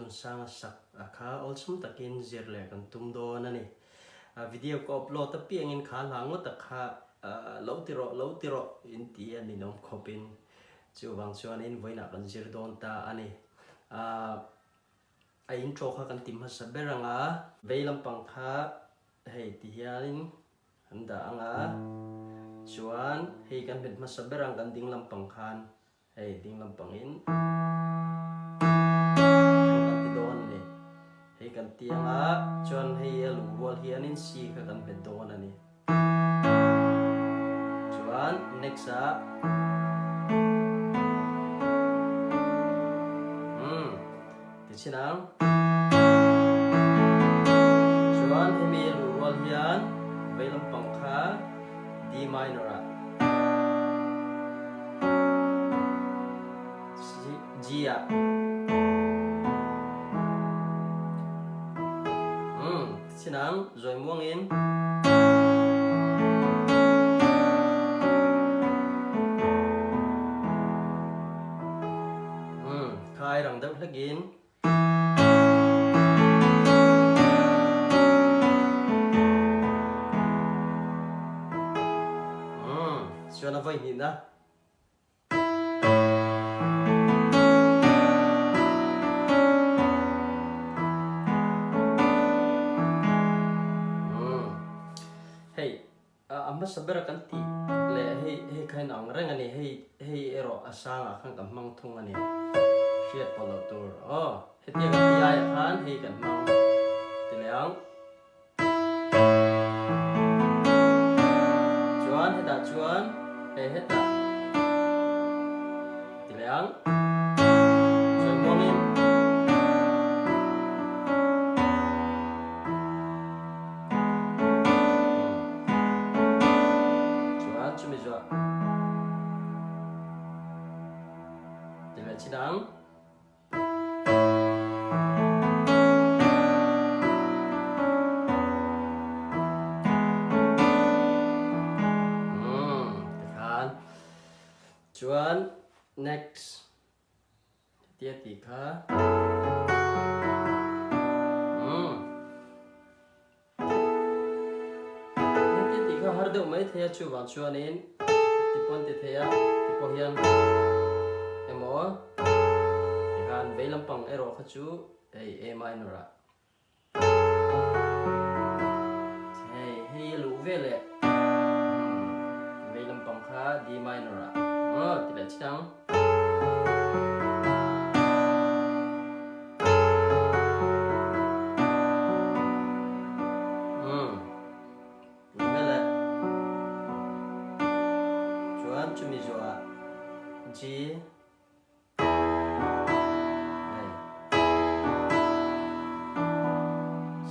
Lalnunsanga sak a kha awlsam takin zir leh kan tum dawn a ni. Video ka upload apiangin kha hla ngawt a kha lo ti rawh lo ti rawh in ti a ninawm khawpin chuvang chuanin vawiinah kan zir dawn ta a ni. A intro kha kan ti hmasa ber ang a. Vei lampang kha hei ti hianin kan dah ang a, chuan hei kan hmet hmasa ber ang kan ding lampang khan hei ding lampangin heng kan ti dawn a ni. Hei kan ti ang a, chuan hei a luh rual hianin C kha kan hmet dawn a ni. Chuan next ah umm ti chin ang. Chuan hemi a luh rual hian vei lampang kha D minor ah C G ah umm ti chin ang. Zawi muangin. Umm, khai rang deuh hlekin. Umm, chuan a vawi hnihna. Hei a hmasa bera kan tih leh hei hei kha in ang reng a ni hei hei erawh a sangah khan kan hmang thung a ni hriat pawh loh tur aw hetiang a ti aiah khan hei kan hmang ti leh ang. Chuan hetah chuan hei hetah ti leh ang. Sawi muangin. Chuan chumi zuah ti leh chin ang. Tikhan chuan next hetia tih kha hetia tih kha har deuh mai thei a chuvang chuanin ti pawn ti thei a ti pawh hian emaw tikhan vei lampang erawh kha chu hei A minor ah hei hei a luh veleh vei lampang kha D minor ah aw ti leh chiang. Chuan chumi zawhah G hei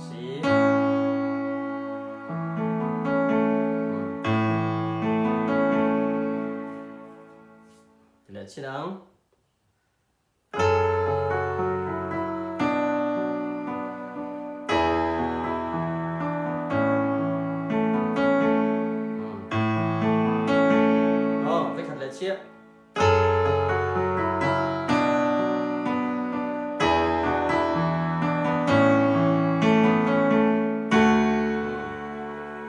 C Ti leh chin ang. Aw, vekhat leh chiah.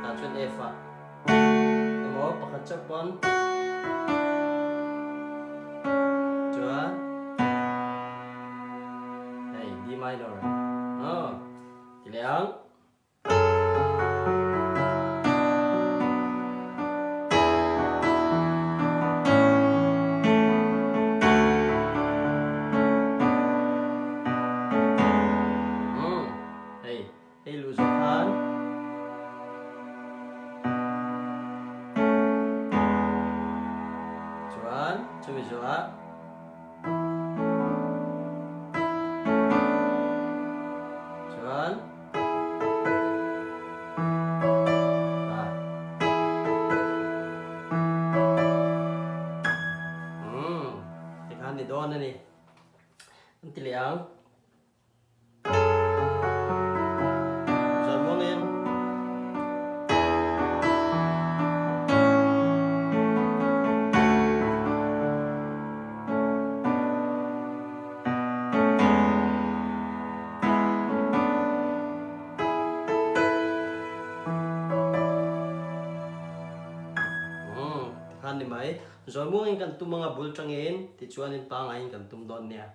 Tah chuan F ah. Emaw pakhat chauh pawn chuan hei D minor aw ti leh ang. Hei Hei luh zawh khan chuan chumi zawhah chuan. ni mai. Zawimuangin kan tum anga bul tangin tichuanin pangaiin kan tum dawn nia.